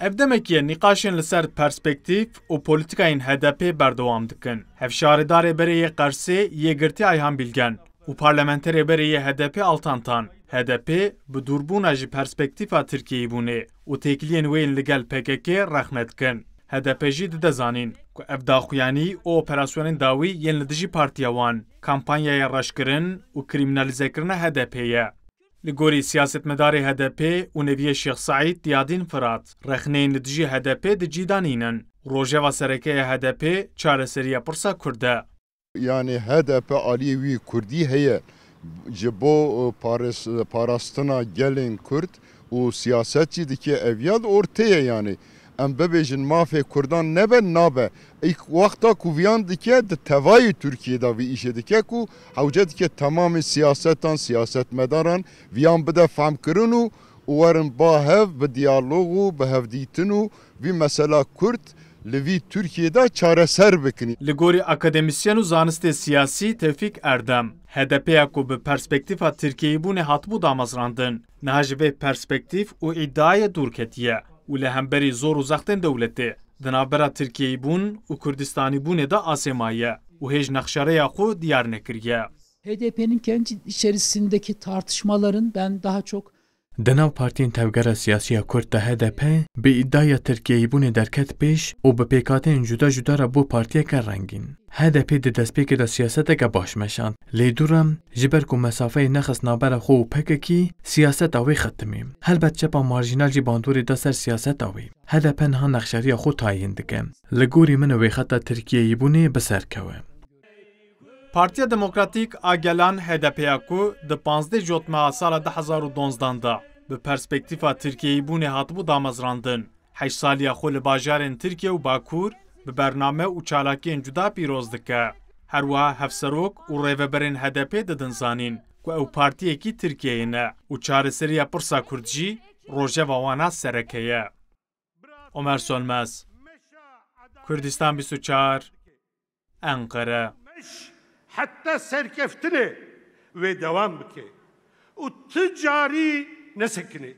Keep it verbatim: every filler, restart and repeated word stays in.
Ev demekî ye nîqaşên li ser perspektîf û polîtikayên H D P berdewam dikin. Hevşaredarê berê yê Qersê yê girtî Ayhan Bilgen û parlamenterê berê yê H D P Altan Tan, H D P bi dûrbûna ji perspektîfa Tirkiyeyîbûnê û têkiliyên wê yên li gel P K K rexne dikin. H D P jî dide zanîn ku ev daxuyanî û operasyonên dawî yên li dijî partiya wan, kampanyaya reşkirin û krîmînalîzekirina H D P ye. Li gorî siyasetmedarê H D P û neviyê Şêx Seîd Diyadîn Firat, rexneyên li dijî H D P di cî de nînin. Rojeva sereke ya H D P çareseriya pirsa Kurd e. Yanî H D P aliyê wî Kurdî heye. Ji bo, e, pares-, parastina gelên Kurd û siyaset jî dike, ev ya di ortê ye yanî. Em bibêjin mafê Kurdan nebe, nabe. Îlk wexta ku viyan dike, di tevayê Tirkiyê de vî îşê dike ku hewce dike temamê siyasetan, siyasetmedaran viyan bide fehmkirin û, û werin ba hev bi diyalog û bi hevdîtin û vî mesela Kurd li vî Tirkiyê de çareser bikin. Li gorî akademîsyen û zanistê siyasî Tevfîk Erdem, H D P ya ku bi perspektîfa Tirkiyeyîbûnê hatibû damezrandin, niha ji vê perspektîf û îdiayê dûr ketiye û li hemberî zor û zextên dewletê di navbera Tirkiyeyîbûn û Kurdistanîbûnê de asê maye û hêj nexşerêya xwe diyar nekiriye. H D P'nin kendi içerisindeki tartışmaların ben daha çok Di nav partiyên tevgera siyasî ya Kurd de H D P bi îdiaya Tirkiyeyîbûnê derket pêş û bi pêkhateyên cuda cuda re bû partiyeke rengîn. H D P di destpêkê de siyaseteke baş meşand, lê dû re, ji ber ku mesafeyê nexist navbera xwe û P K K, siyaseta wê xetimî. Helbet çepa marjînal jî bandorê da ser siyaseta wê. H D P niha nexşeriya xwe tayîn dike. Li gorî min wê xeta Tirkiyeyîbûnê bi ser kewe. Partiya Demokratîk a Gelan, H D P ya ku di panzdeh Jotmeha sala du hezar û donzdan de bi perspektîfa Tirkiyeyîbûnê hatibû damezrandin, heşt saliya xwe li bajarên Tirkiye û Bakur bi bername û çalakiyên cuda pîroz dike. Her wiha hevserok û rêveberên H D P didin zanîn ku ew partiyekî Tirkiyeyê ne û çareseriya pirsa Kurd jî rojeva wana sereke ye. Omer Sönmez, Kurdistan bîst û çar, Enqere. Heta serkeftinê wê dewam bike û ti carî nesekinê.